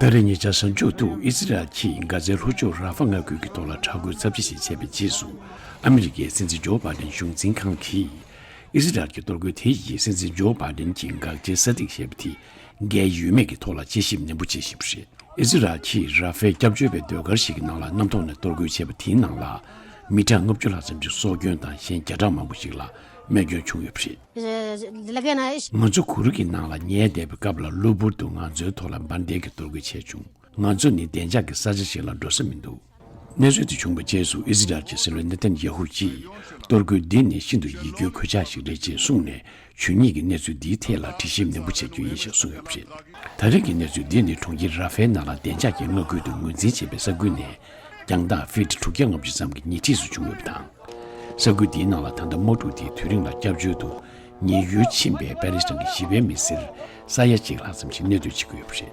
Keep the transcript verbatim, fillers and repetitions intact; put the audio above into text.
ད་རེས་ཉེ་ཆར་གཟའ་མཇུག་ཏུ་ཨི་ཟི་རལ་གྱིས་གྷ་ཛའི་ལྷོ་ཕྱོགས་ར་ཧྥ་མངའ་ཁུལ་གྱི་ཐོག་ལ་མཐའ་སྐོར་ཚབས་ཆེ་ཞིག་བྱས་པའི་རྗེས་སུ། ཨ་མི་རི་ཀའི་སྲིད་འཛིན་ཇོ་བྷའི་ཌེན་གཞུང་འཛིན་ཁང་གིས། ཨི་ཟི་རལ་གྱི་གཏོར་རྒོལ་དེ་ཡིས་སྲིད་འཛིན་ཇོ་བྷའི་ཌེན་གྱི་དགག་བྱའི་ས་ཐིག་ཞེས་པ་དེ་འགལ་ཡོད་མེད་ཀྱི་ཐོག་ལ་དཔྱད་ཞིབ་ནན་པོ་བྱེད་བཞིན་པ་རེད། ཨི་ཟི་རལ་གྱིས་ར་ཧྥའི་སྐྱབས་བཅོལ་བའི་ཟློས་གར་ཞིག་གི་ནང་ལ་གནམ་ཐོག་ནས་གཏོར་རྒོལ་བྱས་པ་དེའི་ནང་ལ། མི་གྲངས་ལྔ་བཅུ་ལྷག་ཙམ་གྱི་སྲོག་སྐྱོན་དང་གཞན་བརྒྱ་ཕྲག་མང་པོ་ཞིག་ལ་རྨས་སྐྱོན་བྱུང་ཡོད་པ་རེད། ང་ཚོ་གུ་རུ་གྱི་ནང་ལ་ཉལ་བསྡད་པའི་སྐབས་ལ་གློ་བུར་དུ་ང་ཚོའི་ཐོག་ལ་འབར་མདེལ་གྱི་གཏོར་རྒོལ་བྱས་བྱུང་། ང་ཚོ་ནི་བདེ་འཇགས་ཀྱི་ས་ཆ་ཞིག་ལ་འགྲོ་ས་མི་འདུག་གནས་ཚུལ་དེ་བྱུང་བའི་རྗེས་སུ་ཨི་ཟི་རལ་གྱི་སྲིད་བློན་ནེ་ཐན་ཡ་ཧུ་གྱིས། གཏོར་རྒོལ་འདི་ནི་ཤིན་ཏུ་ཡིད་སྐྱོའི་གོད་ཆག་ཞིག་རེད་ཅེས་གསུངས་ནས། ཇུས་ཉིད་ཀྱི་གནས་ཚུལ་འདིའི་ཐད་ལ་དྲི་ཞིབ་ནན་པོ་བྱ་རྒྱུ་ཡིན་ཞེས་གསུངས་ཡོད་པ་རེད། ད་རེས་ཀྱི་གནས་ཚུལ་འདི་ནི་གྲོང་ཁྱེར་ར་ཧྥའི་ནང་ལ་བདེ་འཇགས་ཀྱི་མངའ་ཁུལ་དུ་ངོས་འཛིན་བྱས་པའི་ས་ཁུལ་ནས། རྒྱང་ཐག་ཧྥིཊ་དྲུག་བརྒྱ་ལྔ་བཅུ་ཙམ་གྱི་ཉེ་འཁྲིས་སུ་བྱུང་ཡོད་པ་དང་། ས་ཁུལ་འདིའི་ནང་ལ་ད་ལྟ་དམག་འཁྲུག་དེའི་དུས་རིང་ལ་སྐྱབས་བཅོལ་དུ་ཉེན་ཡོལ་ཕྱིན་པའི་པེ་ལེ་སི་ཐན་གྱི་ཞི་བའི་མི་སེར་ས་ཡ་གཅིག་ལྷག་ཙམ་ཞིག་གནས་སྡོད་བྱེད་ཀྱི་ཡོད་པ་རེད།